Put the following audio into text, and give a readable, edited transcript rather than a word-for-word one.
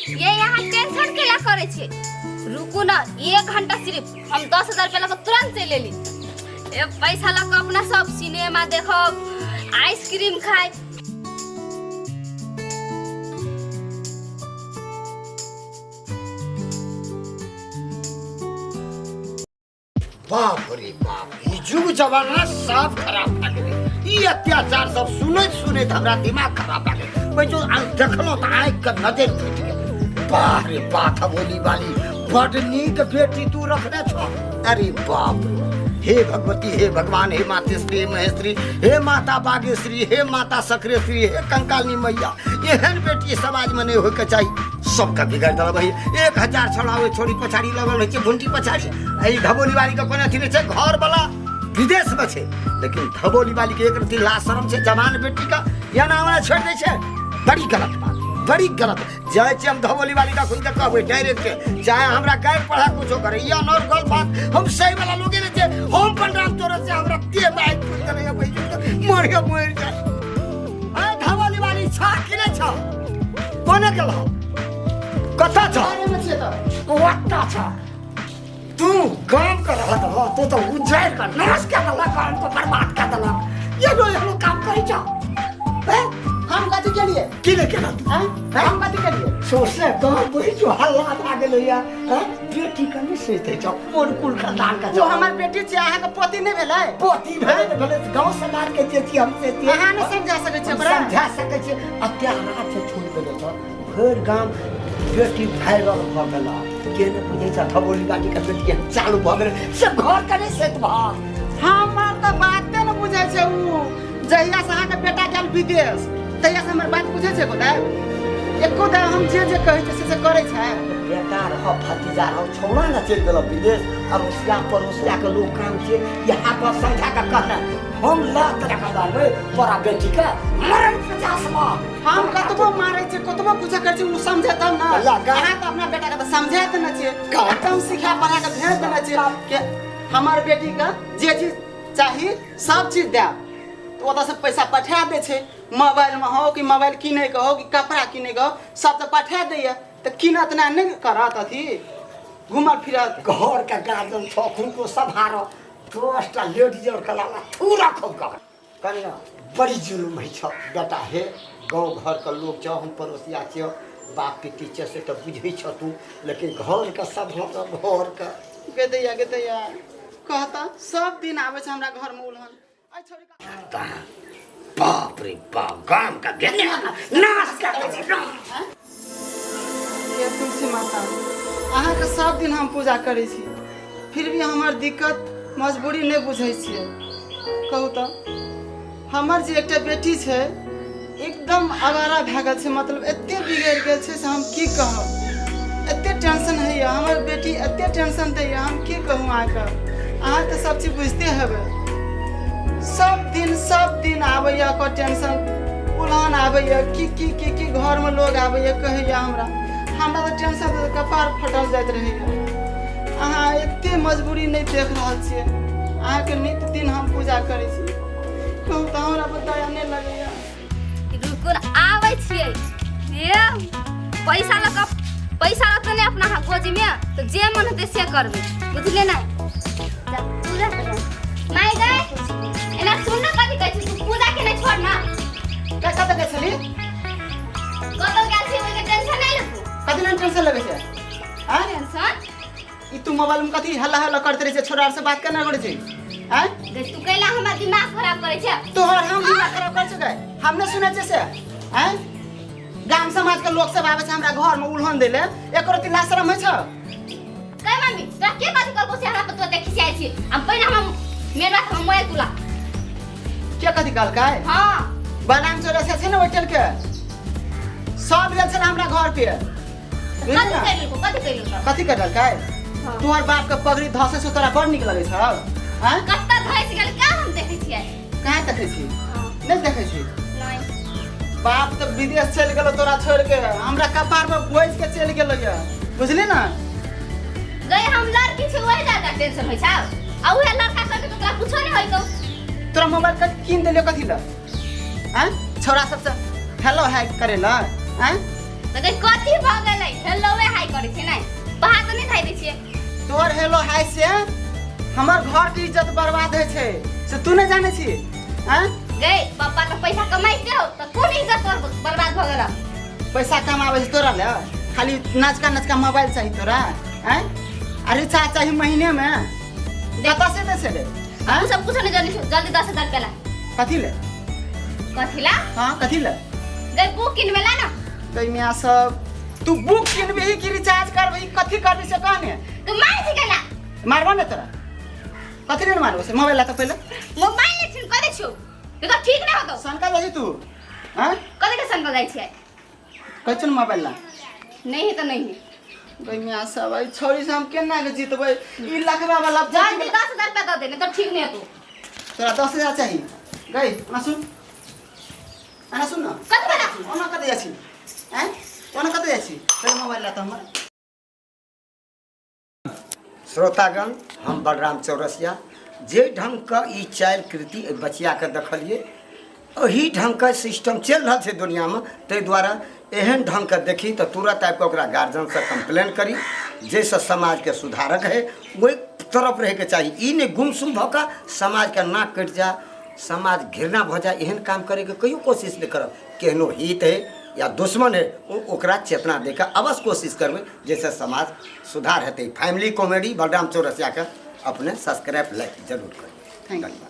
ये यहाँ टेंशन केला करै छियै? रुकू ना, एक घंटा सिर्फ हम 10,000 रुपया लऽ कऽ तुरंत चलि एली। ए पैसा लऽ कऽ अपना सब सिनेमा देखब, आइसक्रीम खाइ। बाप रे बाप, ई जुग जमाना साफ खराब भए गेलै। ई अत्याचार सब सुनैत सुनैत हमरा दिमाग खराब भए गेल। पैचो देखलहुँ तऽ आँखिके नजरि फुटि गेल। बाह रे बाह, थबोली वाली, बड नीक बेटी तू रखने छह। अरे बाप रे, हे भगवती, हे भगवान, हे मातेश्री, हे महेश्वरी, हे माता बागेश्वरी, हे माता सकरेश्वरी, हे कंकालिनी मैया, एहन बेटी समाजमे नहि होइके चाही। सबके बिगाड़ि देलक भाई। 1000 छौड़ा ओहि छोड़ी पछाड़ी लगल रहै छै, भुंटी पछाड़ी। एहि धबोली वाली के कोनो अथी नहि छै, घर वाला विदेश में छै, लेकिन धबोली वाली के एक रत्ती लाज शरम छै जवान बेटी का एना ओना छोड़ि दै छै। बड़ी गलत बात, बड़ी गलत। जाइ छी हम धबोली वाली का खुद के कहबै डायरेक्ट, चाहे हमरा गारि पढ़ा कुछो करे या नॉर्मल बात, हम सही वाला लोगे नहि छै। हम पंडाल तोरे से हमरा के माइक फुट गेलै, मरियो मरि जाय। अरे धबोली वाली छा कि नहि छा? कोने गेल हो? कतऽ छ? घरेमे छियै तऽ। ओतऽ छ। तू गाम के रहत हो, तू तऽ उजाड़ि कऽ नाश कऽ देलक, गाम के बर्बाद कऽ देलक। एगो एहनो काम करै छ? हैं? हम कथी केलियै? की नहि केलक तू? आँय? हम कथी केलियै? सौंसे गाम बुझि जो हल्ला भए गेलैया। हैं? बेटी के नहि सोचै छ, कोन कुल खानदान के ओ छ? हमर बेटी छियै, अहाँके पोती नहि भेलै? पोती भेलै तऽ भेलै, गाँव समाज के जे छियै हम से छियै। अहाँ नहि समझा सकै छियै हम ओकरा? समझा सकै छियै। अत्याचार से छोड़ि देने छ, भरि गाम बेटी वायरल भऽ गेल। के नहि बुझै छ थबोली बाटी के बेटी एहन चालू भऽ गेलै से घर के नहि सेट भऽ। हमर तऽ बाते नहि बुझै छै उ। जहिया से अहाँके बेटा गेल विदेश तहिया से हमर बात बुझै छै गोदा? एको दा हम जे जे कहै छियै से से करै छै? बेटा रह, भतीजा रह, छौड़ा ने चलि गेल विदेश। अड़ोसिया पड़ोसिया के लोग काम छै, यहाँ पर समझा के कहना हम लात रखा मारबै तोरा बेटी के, मरल 50 मार। हम कतबो मारै छियै, कतबो कुछ करै छियै, उ समझे तब ने। अल्लाह का- अहाँ तऽ अपना बेटा के तऽ समझा देने छियै, का- एकदम सिखा पढ़ा के भेज देने छियै कि हमर बेटी के जे चीज चाही सब चीज देब। तऽ ओतऽ से पैसा पठा दै छै मोबाइलमे हो कि मोबाइल किनैके हो कि कपड़ा किनैके हो, सब तऽ पठा दैया। तऽ कीनत ना नहि करत, अथी घूमल फिरत। घर के गार्जियन छौ, हुनको सम्हार। 10टा लेडीज और कलाला थू रखो कर कन्या। बड़ी जुलुम होइ छौ बेटा। हे गाँव घरके लोग छौ, हम पड़ोसिया छियौ, बाप पिती छै से तऽ बुझै छौ तू, लेकिन घरके सब घरके गे दैया, गे दैया, कहता सब दिन आबै छै हमरा घरमे उलहन। एहि छोरी का- बाप रे बाप, गाम का गेने नाश कर देलक, नाश। हे तुलसी माता, अहाँके सब दिन हम पूजा करै छी, फिर भी हमर दिक्कत मजबूरी नहि बुझै छियै। कहू तऽ, हमर जे एकटा बेटी छै एकदम आवारा भए गेल छै, मतलब एते बिगड़ि गेल छै से हम की कहब। एते टेंशन होइए, हमर बेटी एते टेंशन दैए, हम की कहू अहाँके। अहाँ तऽ सब चीज बुझिते हेबै। सब दिन सब दिन आबैए ओकर टेंशन उलहन, आबैए की की की की घरमे लोग आबैए कहैए हमरा। हमरा तऽ टेंशन से कपार फटल जाइत रहैए। अहाँ एते मजबूरी नहि देख रहल छियै। अहाँके नित्य दिन हम पूजा करै छी। कहू तऽ, हमरा पर दया नहि लगैए? रुकू ने, आबै छियै। हे पैसा लऽ कऽ, पैसा रहतै ने अपना गोजीमे तऽ जे मन हेतै से करबै, बुझलियै ने? जा, पूजा करू। माय गै, एना सुन ने, कथी कहै छी तू? पूजा के नहि छोड़ ना। कतऽ गेल छली? कतऽ गेल छी ओहिके टेंशन नहि लेबू। कथी लेल टेंशन लगै छै? आँय? टेंशन। ई तू मोबाइल में कथी हल्ला हल्ला करते रहै छै? छोरा आर से बात केना करै छै? आँय? गै, तू कैला हमर दिमाग खराब करै छै? तोहर हम दिमाग खराब करै छियै? हम नहि सुनै छियै से? आँय, गाम समाज के लोग सब आबै छै हमरा घर में उलहन दै ले, एको रत्ती लाज शरम होइ छौ? गै मम्मी, तोरा के कथी करबो से हमरा पर तू एते खिसियाइ छी? हम पहिने हम मेन बात हम मोबाइल तुला। के कथी कहलकै? हाँ। बदाम चौरसिया छै ने होटल के, सब गेल छलै हमरा घर पे। कथी कैलको? कथी कैलको? कथी करलकै? हाँ। तोहर बाप के पगड़ी धसे से तोरा बड़ नीक लगै छौ? आँय? कत्ता धसि गेल का हम देखै छियै? कहाँ देखै छी? हाँ। नहि देखै छी? नहि। बाप तऽ विदेश चलि गेलो तोरा छोड़ के, हमरा कपार पर बोझ के चलि गेलो ये, बुझली ना? गई हम लड़की छी, वही ज्यादा टेंशन होइ छै आ उहे लड़का करके तो तोरा कुछो नहीं होइतौ। तोरा मोबाइल के कीन देलियो कथी लए? आँय, छौड़ा सबसे हेलो हाय करे ला? आँय? तऽ गई कथी भऽ गेलै? हाय दै छियै। तोहर हेलो हाय से हमर घर के इज्जत बर्बाद होइ छै से तू नहि जानै छी? आँय, गई पप्पा तऽ पैसा कमाइते हो तऽ कोन इज्जत तोहर बर्बाद भऽ गेल? पैसा कमाबै छै तोरा ले खाली नचका नचका मोबाइल चाही तोरा? आँय, आ रिचार्ज चाही महीने में, कतऽ से दै छै रे? आँय, सब कुछ नहीं जल्दी जल्दी 10,000 रुपया ला। कथी ले? कथी ला? हाँ, कथी ले? गई बुक किनबे ला ना। गई मियाँ सब, तू बुक किनबही कि रिचार्ज करबही, कथी करबही से कहने। तू मार छी कैला? मारबो ने तोरा, कथी ले मारबो से? मोबाइल ला तऽ पहिले। मोबाइल ले छिन कह दै छियौ, तू तऽ ठीक नहि होतो। सनका जाइ तू? आँय, कथी के सनका जाइ छियै? कहै छौ ने मोबाइल ला। नहीं है तऽ नहीं है। गई मियाँ सब, एहि छौड़ी से हम केना के जीतबै? ई लखबा वाला जल्दी 10,000 रुपया दऽ दे, नहीं तऽ ठीक नहीं होतो। तोरा 10,000 चाही? गई ओना सुन, एना सुन न। कथी बला? ओना कतऽ जाइ छी? आँय, ओना कतऽ जाइ छी? पहिले मोबाइल ला तऽ हमर। श्रोतागण, हम बलराम चौरसिया जे ढङ्गके ई चालि कृति एहि बचियाके देखलियै, एही ढङ्गके सिस्टम चलि रहल छै दुनिआँमे। ताहि दुआरे एहन ढङ्गके देखी तऽ तुरन्त आबिकऽ ओकरा गार्जियनसँ कम्प्लेन करी, जाहिसँ समाजके सुधारक हइ ओहि तरफ रहैके चाही। ई नहि गुमसुम भऽ कऽ समाजके नाक कटि जाय, समाज घृणा भऽ जाय, एहन काम करैके कहियो कोशिश नहि करब। केहनो हित हइ या दुश्मन है, ओकरा चेतना दे के अवश्य कोशिश करबै जाहिसँ समाज सुधार हेतै। फैमिली कॉमेडी बलराम चौरसियाके अपने सब्सक्राइब लाइक जरूर करबै। Thank you.